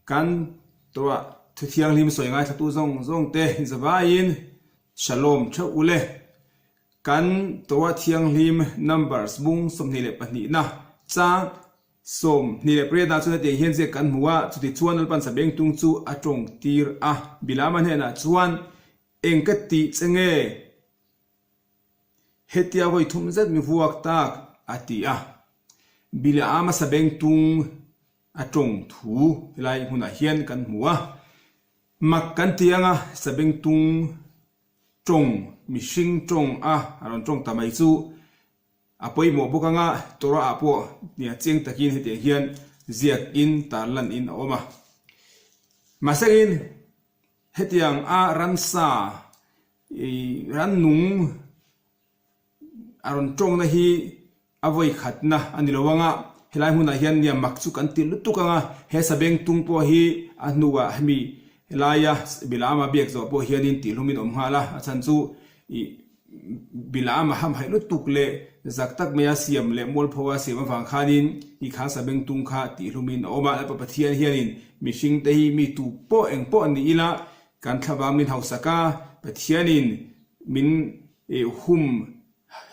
Kan tuah thu thianghlim sawi ngaithlatu zawng zawng te zavaiin Shalom theuh u le. Kan Torah thianghlim Numbers bung 22 na chang 28 ah chuan hetiang hian ziak kan hmu a, Chutichuan Lalpan Sabengtung chu a tawng tir a, Bilama hnenah chuan, Eng ka tih che nge? Hetia vawi thum zet mi vuak tak, a ti a. Bilaama Sabengtung A tawng thu helai hmunah hian kan hmu a, mak kan ti anga Sabengtung tawng, mihring tawng a a rawn tawng ta mai chu a pawimawh bawk anga Torah ah pawh nia chiang takin hetiang hian ziak in tarlan in a awm a. Mahsengin hetiang a ramsa ih rannung A rawn tawngna hi a vawi khatna a ni lo ang a, helai hmunah hian nia mak chu kan ti lutuk ang a, he sabeng tung pawh hi a hnuah hemi helaia Bilaama biak zawh pawh hianin tihlumin awm nghal a, a chhan chu ih Bilaama hamhaih lutuk leh zak tak maia siam leh mualpho a siam avang khanin ih kha sabeng tung kha tihlumin a awm a, Lalpa Pathian hianin mihringte hi mi tu pawh eng pawh ni ila kan thlavang min hausak a, Pathianin min I hum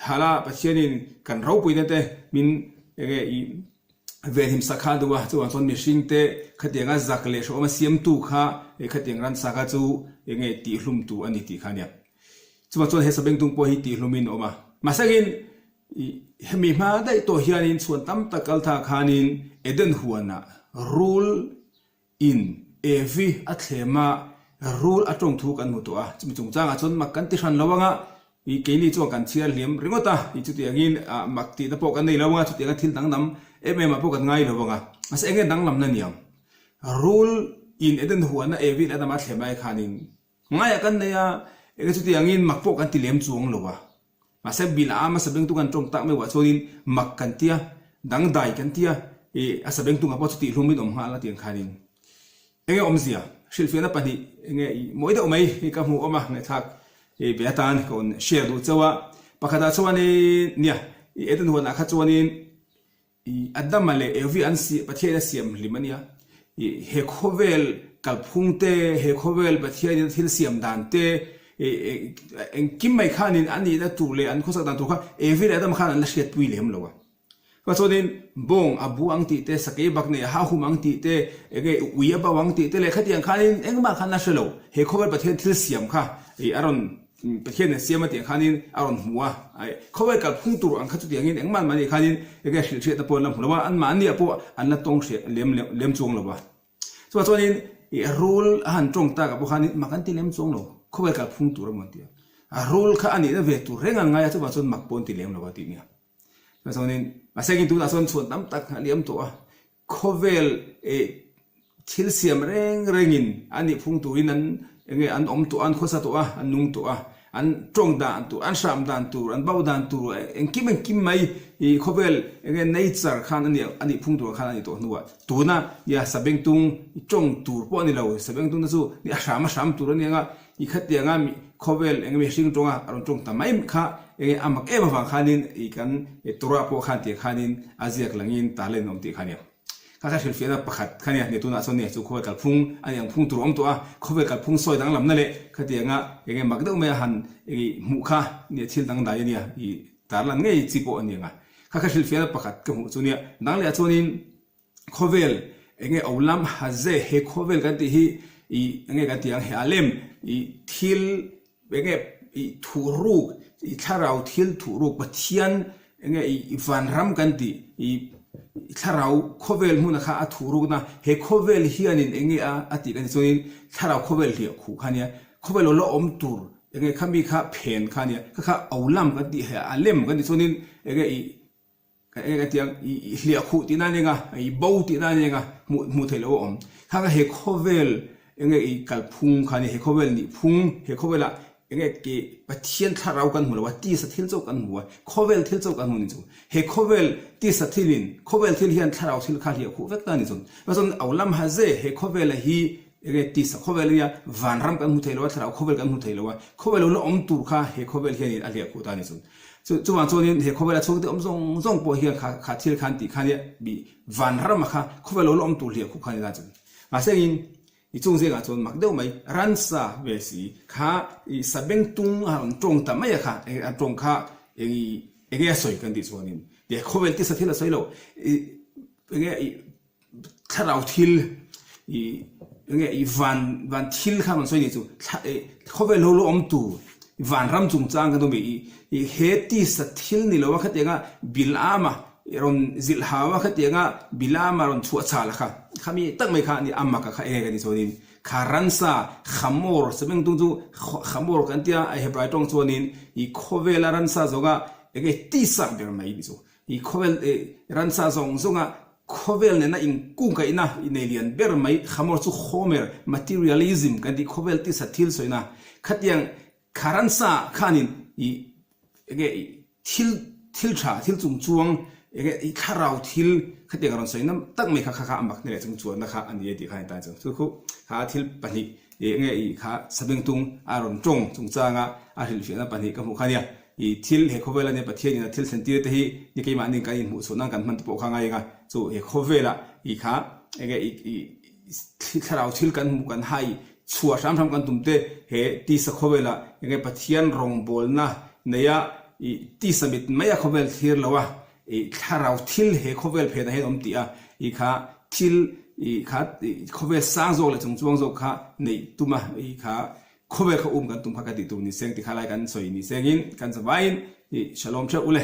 halh a, Pathianin kan ropuina te min enge i venhim sak kha a duh a, chuvang chuan mihring te khatianga zak leh hrehawm a siamtu kha khatiang ransa kha chu enge tihhlumtu a ni tih kha a nia. Chuvang chuan he sabengtung pawh hi tihhlumin a awm a. Mahsengin i hemi hma daih tawh hianin chhuan tam tak kal tha khanin Eden huanah rul In Evi a thlem a, rul a tawng thu kan hmu tawh a, chumi chungchangah chuan mak kan ti hran lo anga, i keini chuan kan chhiar hliam ringawt a, i chutiangin ah mak tihna pawh kan nei lo anga, chutianga thil danglam em em ah pawh kan ngai lo anga, mahse enge danglamna niang? Rul in Eden huana Evi leh Adama a thlem lai khanin Ngaiah kan nei a, enge chutiangin mak pawh kan ti lem chuang lo a. Mahse Bilaam a sabengtung kan tawng tak meuhah chuanin mak kan ti a, dangdai kan ti a, ih a sabengtungah pawh chutih hlum in awm nghal a tiang khanin. Enge awmzia? Hrilhfiahna pahnih enge ih mawi deuh mai hi ka hmuh awm a, ngaihthlak ih ve atan ka rawn share duh chauh a. Pakhatah chuanin nia, ih Eden huanah kha chuanin I Adama leh Evi an si Pathian a siam hlim a nia. I he khawvel kalphung te, he khawvel Pathianin a thil siam dan te, i engkim mai khanin a nihna tur leh an khawsak dan tur kha Evi leh Adama khan an la hriatpui lem lo a. Chuvang chuanin bawng a bu ang tih te, sakei bak nei a hahum ang tih te, enge ui a bauh ang tih te leh khatiang khanin engmah khan la hre lo. He khawvel Pathian thil siam kha i a rawn Pathian in siam a tih ang khanin a rawn hmu a, khawvel kalphung tur ang kha chutiangin engmah an mahni khanin enge hrilh hriatna pawh an la hmu lo a, anmahniah pawh an la tawng hreh lem lem chuang lo a. Chuvang chuanin ih rul a han tawng tak ah pawh khanin mak an ti lem chuang lo, khawvel kalphung tur emaw an ti a, a rul kha a nihna ve tur reng an ngai a, chuvang chuan mak pawh an ti lem lo a tih nia. Chuvang chuanin mahse engin tunah chuan chhuan tam tak a liam tawh a, Khawvel eh thil siam reng rengin an nih phung turin an enge an awm tawh a, an khawsa tawh a, an nung tawh a, an tawng dan tur, an hram dan tur, an bauh dan tur engkim engkim mai ih khawvel enge nature khan a nih a nih phung tur khan a nih tawh hnuah tuna nia sabengtung tawng tur pawh a ni lo, sabengtung te chu a hram a hram tur a ni ang a, i khatianga khawvel enge mihring tawnga a rawn tawng ta mai kha enge a mak em avang khanin i kan Torah pawh khan tih khanin a ziak langin talent a awm tih kha nia. Kha kha hrilhfiahna pakhat kha nia, nia tunah chuan nia chu khawvel kalphung a ni ang phung tur a awm tawh a, khawvel kalphung sawi danglamna leh khatianga enge mak deuh mai a han enge hmuh kha nia thil dangdai a nia i tarlan ngei chi pawh a ni ang a. Kha kha hrilhfiahna pakhat ka hmuh chu nia dang leh ah chuanin Khawvel enge olam haze he khawvel kan tih hi i enge kan tih ang he a lem i thil enge i thuhruk i thlarau thil thuhruk Pathian enge i vanram kan tih i thlarau khawvel hmuna kha a thuhrukna he khawvel hianin enge a a tih kan tih chuanin thlarau khawvel hliah khuh kha ania khawvel lo la awm tur enge khami kha phen kha ania kha kha olam kan tih he a lem kan tih chuanin enge i Ka eng a tiang i hliah khuh tihna a nia, i bo tihna a nia, hmuh hmuh theih loh a awm. Kha kha he khawvel enge i kalphung kha a nia, he khawvel nihphung, he khawvelah enge ke Pathian thlarau kan hmu lo a, tisa thil chauh kan hmu a, khawvel thil chauh kan hmu a ni chu. He khawvel tisa thilin, khawvel thil hian thlarau thil kha hliah khuh vek ta a ni chu. Chuan Aulam Haze he khawvela hi enge tisa khawvel a nia, vanram kan hmu thei lo a, thlarau khawvel kan hmu thei lo a, khawvel lo la awm tur kha he khawvel hianin a hliah khuh ta a ni chu. Chu chuvang chuanin he khawvela chhungte awm zawng zawng pawh hian kha kha thil khan tih khan i bi vanrama kha khawvel lo la awm tur hliah khup khan i la chu. Mahse engin i chung zingah chuan mak deuh mai ransa ve si kha i sabengtung a rawn tawng ta mai a kha a tawng kha eng i enge a sawi kan tih chuanin tia khawvel tisa thil a sawi lo i enge i Thlarau thil i enge i van van thil kha rawn sawi ni chu thla i khawvel ho lo awm tur vanram chungchang kan awm i i he tisa thil ni lo a khatianga Bilama i rawn zilh hau a khatianga Bilama rawn chhuah chhal a kha khami tak mai kha a ni a mak a kha enge ka ni chuanin kha ransa Hamor sabengtung chu Hamor kan tia a Hebrai tawng chuanin i khawvela ransa zawnga enge tisa ber mai ni chu I khawvel ransa zawng zawnga khawvel nena inkungkaihna i nei lian ber mai Hamor chu Homer materialism kan tih khawvel tisa thil sawina khatiang kha ransa khanin i enge i thil thil tha thil chung chuang enge i thlarau thil khatiang a rawn sawina tak mai kha kha kha a mak na leh chung chuanna kha a ni e tih kha a ni ta chu chu khu kha thil pahnih ih enge i kha sabengtung a rawn tawng chungchanga a hrilhfiahna pahnih ka hmuh kha nia. I thil he khawvel ania Pathian in a thil thlen tir te hi ni keimahni kan inhmuh chhuah nan kan hman te pawh kha ngai eng a, chu he khawvela i kha enge i i thlarau thil kan hmuh kan hai chhuah hram hram kan tum te he tisa khawvela enge Pathian rawngbawlna neia i tisa mit mai a khawvel thlir lo a i thlarau thil he khawvel phenah hian awm tih a i kha thil i kha i khawvel sang zawk leh chungchuang zawk kha neih tum a i kha Khawvel kha um kan tum kha ka tih tur ni seng ti kha lai kan sawi ni sengin kan zavaiin i Shalom theuh ule.